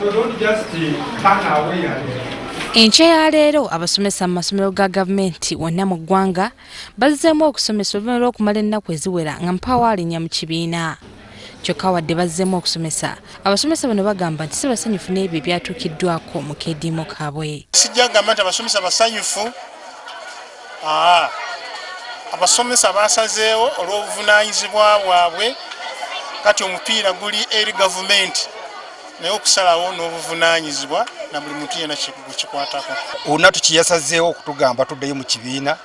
So don't just turn away and Enkya ya leero abasomesa mu masomero ga gavumenti wonna mu ggwanga bazzeemu okusomesa oluvannyuma lw'okumala ennaku eziwera nga mpaawo alinnya mu kibiina. Kyokka wadde bazzeemu okusomesa, abasomesa bano bagamba nti si basanyufu n'ebyo ebyatuukiddwako mu keediimo kaabwe. Sijja kugamba nti abasomesa basanyufu. Aa, abasomesa basazeewo olw'obuvunaanyizibwa bwabwe, kati omupiira guli eri gavumenti naye okusalawo n'obuvunaanyizibwa na buli muntu yenna kikwatako. UNATU kye yasazeewo okutugamba tuddeyo mu kibiina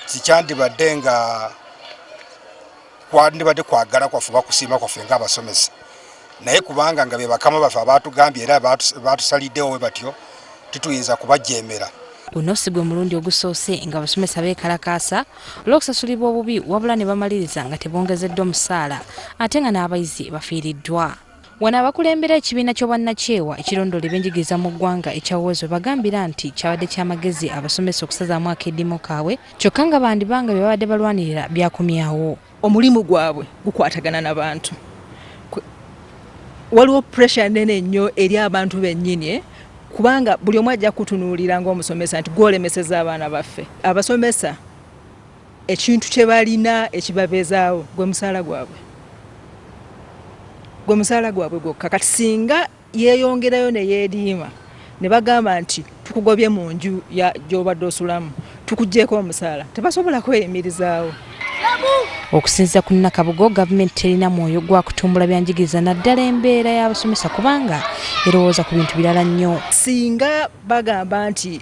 kikyandibadde nga kwandibadde kwagala kwaffe oba kusiima kwaffe ng'abasomesa, naye kubanga nga be bakama baffe abatugambye era batusaliddewo we batyo, tituyinza kubajeemera. Guno si gwe mulundi ogusoose nga abasomesa beekalakaasa olw'okusasulibwa obubi, wabula ne bamaliriza nga tebongezeddwa musaala ate nga n'abayizi bafiiriddwa. Wano abakulembera ekibiina ky'obwannakyewa ekirondoola ebyenjigiriza mu ggwanga ekya UWEZO bagambira nti kyabadde kyamagezi abasomesa okusazaamu akeediimo kaabwe, kyokka nga bandibanga bye babadde balwanirira byakomyawo. Omulimu gwabwe gukwatagana n'abantu. Waliwo pressure nene nnyo eri abantu bennyini, kubanga buli omu ajja kutunuulira ng'omusomesa nti gwolemeseza abaana baffe. Abasomesa ekintu kye balina ekibabeezaawo gwe musaala gwabwe, gwe musaala gwabwe gwokka. Kati singa yeeyongerayo ne yeediima ne bagamba nti tukugobye mu nju gy'obadde osulamu, tukuggyeeko omusaala, tebasobola kweyimirizaawo. Okusinziira ku Nakabugo, gavumenti terina mwoyo gwa kutumbula byanjigiriza, naddala embeera y'abasomesa, kubanga erowooza ku bintu birala nnyo. Singa bagamba nti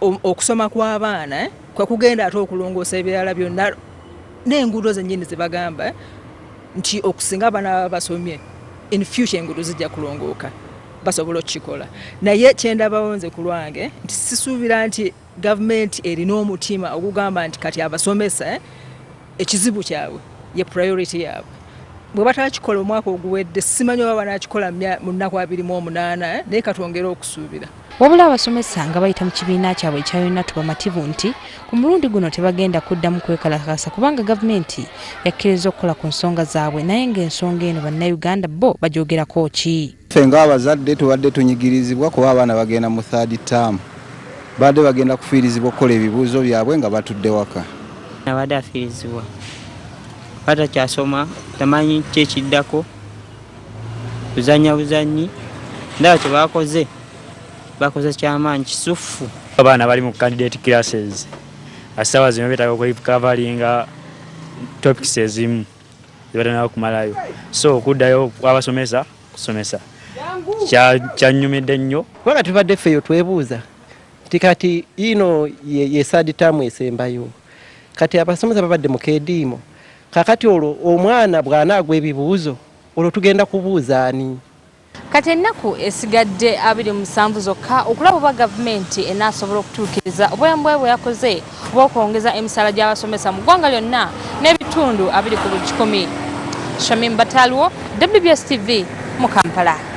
okusoma kw'abaana kwe kugenda ate okulongoosa ebirala byonna n'enguudo zennyini zebagamba nti okusinga abaana baba basomye, in future enguudo zijja kulongooka, basobola okukikola. Naye kyendabawo nze ku lwange nti sisuubira nti gavumenti erina omutima ogugamba nti kati abasomesa ekizibu kyabwe ye priority yaabwe. Bwe batakikola omwaka oguwedde, simanyi oba banakikola mu nnaku 28, naye katwongere okusuubira. Wabula abasomesa nga bayita mu kibiina kyabwe ekya UNATU bamativu nti ku mulundi guno tebagenda kuddamu kwekalakaasa, kubanga gavumenti yakkiriza okukola ku nsonga zaabwe. Naye ng'ensonga eno bannayuganda bo bagyogerako ki? Ffe ng'abazadde tubadde tunyigirizibwa kuba abaana bagenda mu third term, badde bagenda kufiirizibwa okukola ebibuuzo byabwe nga batudde waka. Abadde afiirizibwa, batakyasoma, tamanyi kyekiddako, kuzanya buzanyi. Ndaba kyebakoze, bakoze kyamaanyi kisufu. Abaana bali mu candidate classes, asawa zino betaaga okurecoveringa topics ezimu zebatanaba kumalayo, so okuddayo kwabasomesa kusomesa kyanyumidde nnyo. Kubanga tubadde ffeyo twebuuza nti kati ino ye third term esembayo, kati abasomesa babadde mu keediimo, kakati olwo omwana bw'anaagwa ebibuuzo, olwo tugenda kubuuza ani? Kati ennaku esigadde 27 zokka okulaba oba gavumenti enaasobola okutuukiriza obweyamo bwe yakoze oba okwongeza emisaala gy'abasomesa mu ggwanga lyonna n'ebitundu 20%. Shamim Batalwo, WBS TV mu Kampala.